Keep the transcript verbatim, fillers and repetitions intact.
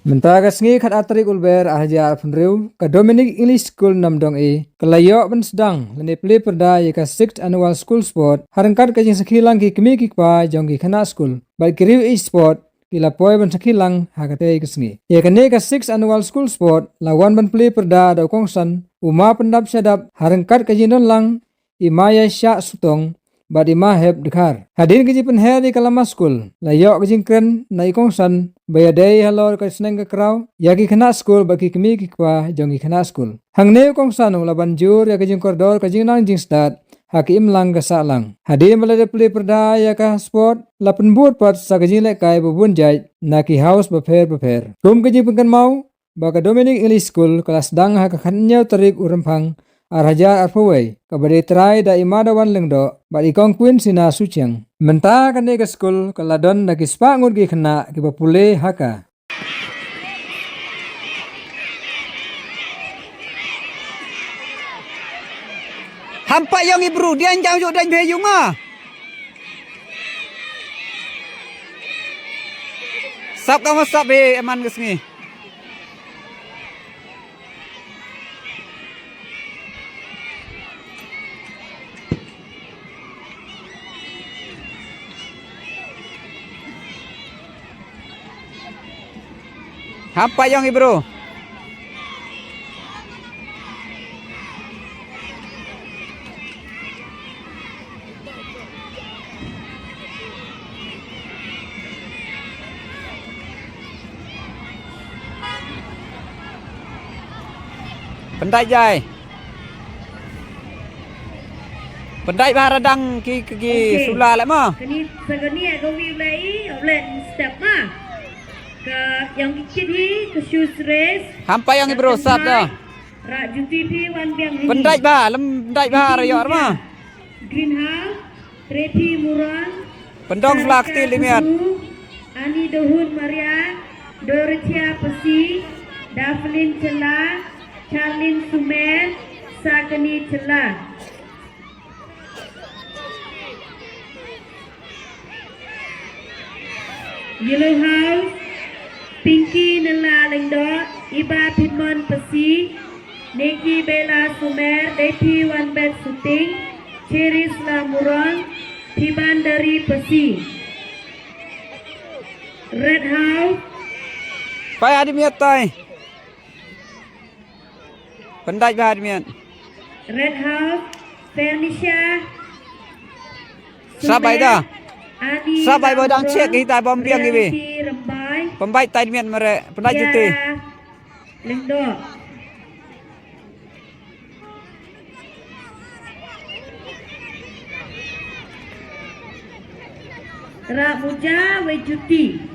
Mynta ka sngi khat ar tarik u Lber ar hajar arphew hynriew, ka Dominic English School Namdong A ka la ïoh ban sdang lane plie pyrda ïa ka sixth Annual School Sport ha ryngkat ka jingsakhi lang ki kmie ki kpa jong ki khynnah skul bad ki riew ïeit sport ki la poi ban sakhi lang ha katei ka sngi. Ïa kane ka sixth Annual School Sport la wan ban plie pyrda da u kongsan u ma pyndap shadap ha ryngkat ka jingdon lang i ma Ïaishah Sutong bad i ma Hep Dkhar. Hadien ka jingpynher ïa ka lama skul, la ïoh ka jingkren na i kongsan ba ïadei halor ka sneng ka kraw ïa ki khynnah skul bad ki kmie ki kpa jong ki khynnah skul. Hangne u kongsan u la ban jur ïa ka jingkordor ka jingnang jingstad ha ka imlang ka sahlang. Hadien ba la dep plie pyrda ïa ka sport, la pynbud pat sa ka jinglehkai ba bun jait na ki haus bapher bapher. Kum ka jingpynkynmaw ba ka Dominic English School ka la sdang ha ka khathynñiew tarik u Rymphang ar hajar arphew wei, kaba dei trai da i Madawan Lyngdoh bad i Kong Queen Sina Suchiang. Mynta kane ka skul ka la don da ki spah ngut ki khynnah kiba pule ha ka. Hampa ïong i bru, dian jang ju dan phe yung ah. Sap ka ma sap he, eman ka sngi. Hap payong i bro. Pyndait jai. Pyndait ba radang ki ki, ki okay. Sula leh mo. Kani sagani ya gawi ulai, ulai step ma. Ka yang kit hi ka shoes race. Hampa yang bro sap da. Rak juti phi wan biang hi. Pyndait ba, lem pyndait ba rayok ma. Green House, Preeti Muron, pyndong Sarika sla kti limiat. Guru, Ani Dohun Maria, Dorothea Pasi, Daphne Chela, Charlene Sumer, Sakani Chela. Yellow House, Pinky Nela Lyngdoh, Iba Phinmon Pasi, Nikki Bella Sumer, Deithi Wanbet Suting, Cheris La Muron, Phiban Dari Pasi. Red House. Pai adim ya tai. Pyndait ba admian. Red House, Felicia. Sabai da. Sabai ba dang check kita bom biang gibi. Pembait tai admian mere, pyndait juti. Lengdo. Rak muja we juti.